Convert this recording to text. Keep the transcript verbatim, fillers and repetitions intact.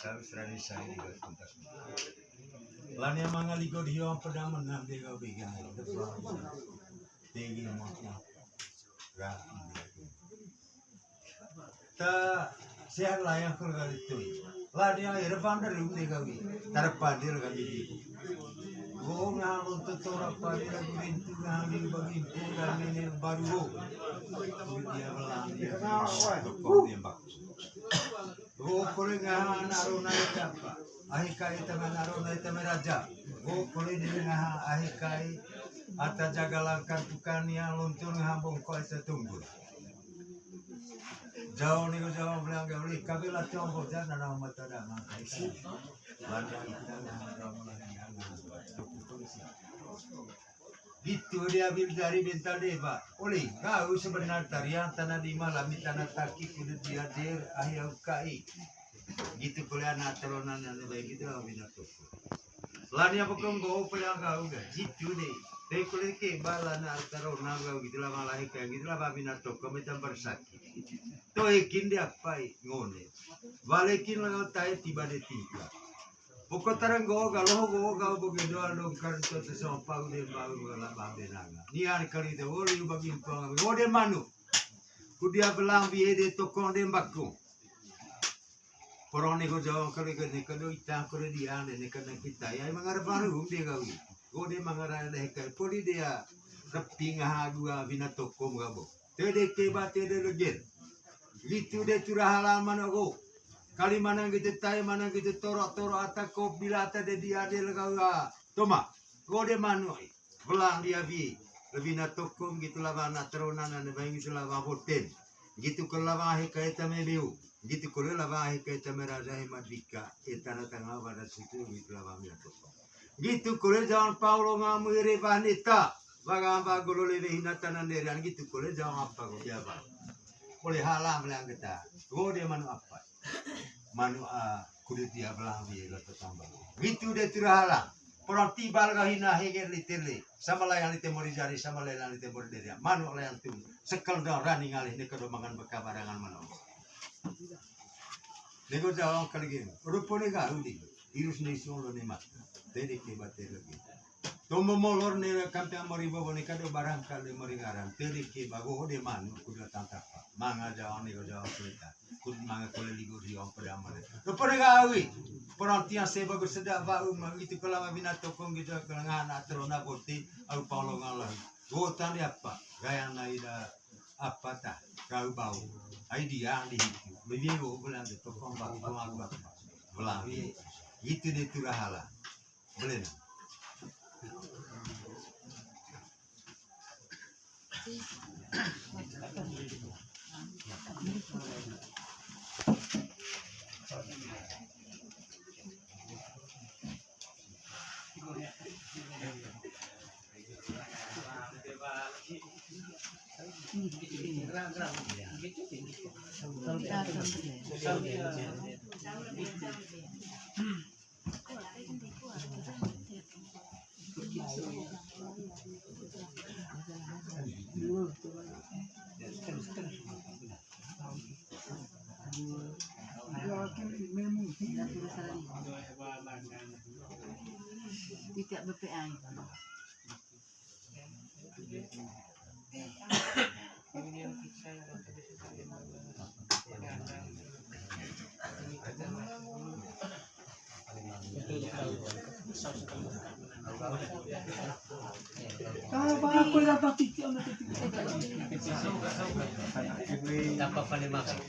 Tahu serani saya di bawah tuntas. Lani yang mangaligo di hiong pedang menang dia kau bikin. Tinggi mau. Ra. Ta sehat lah yang keluar itu. Lah dia air pandar um dia kau. Tarap pandir kami di. Go ngalon tutur apa dia gurintu ngambil bagi itu dan ini baru go. Dia belang dia. Kau dia bak. Go kole ngaha anak rona ita apa? Ahi kai teman anak rona ita meraja. Go kole dia ngaha ahi kai ata jaga langkar tukani yang luntur ngaha bongko ita tunggul. Jauh ni go jauh bilang gak boleh. Kabila tiong bojan anak mata dah mangkai. Banyak kita ngaha rona yang ngaha. Gitu dia bil dari bental deba. Oleh kau sebenar tariang tanah di malam di tanah taki kudu dia der ahi au kai. Gitu kole anak teronan yang baik gitu lah bina toko. Lani apa kau nggo pala kau ga gitu deh. Te kole ke bala anak teronan kau gitu lah malah kayak gitu lah babina toko metam bersakit. Toekin dia apa ngone. Balekin lah tai tiba de tiba. Poko tarang go ga loho go ga boge doa dong kar to te sompa ude bau ga la bambe nanga. Ni hari kali te woli bagi pang ude manu. Kudia belang bi ede tokong de mbako. Porong ne go jawang kali ke ne kado itang kali dia ne ne kena kita ya mangara baru um dia gawi. Go de mangara de kai poli dia reping ha dua bina tokong ga bo. Tede ke ba tede leger. Gitu de curah halaman aku. Kali mana gitu tai mana gitu torok-torok ata kop bila ata de dia de lega toma. Go de manu. Belang dia bi. Lebih na tokom gitu lah bana teronan ane baing gitu lah boten. Gitu ke lah bahe kai tame biu. Gitu ke lah bahe kai tame raja hemat bika. Etana tangah pada situ gitu lah bami tokom. Gitu kole jawang Paulo ngamere baneta. Bagamba golo lebe hina tanan deran gitu kole jawang apa ko dia bang. Kole halam lang kita. Go de manu apa? Manu a kudu dia belang dia lo tetamba. Gitu de tira halam. Porong tibal ga hina heger litele. Sama layang lite mori jari sama layang lite mori deria. Manu layang tum. Sekel do rani ngalih ne kedo mangan beka barangan manu. Nego jawang kali gini. Rupo ne garu di. Irus ne solo ne mat. Tede ke bate lagi. Tombo molor ne kampe mori bobo ne kado barang kali mori ngaran. Tede ke bago de manu kudu tantapa. Manga jawang nego jawang cerita. Kut manga kole ligo di ong pada mare. Rupo ne gawi. Porong tiang se bagus sedak bau ma itu kelama bina tokong gitu kelengahan atro na boti au Paulo ngalah. Gotan di apa? Gaya na ida apa tah kau bau ai dia di hitu lebih go belang de tokong bau bau aku apa belang di itu de tira hala belen. Tidak B P I. Tanpa paling maksud.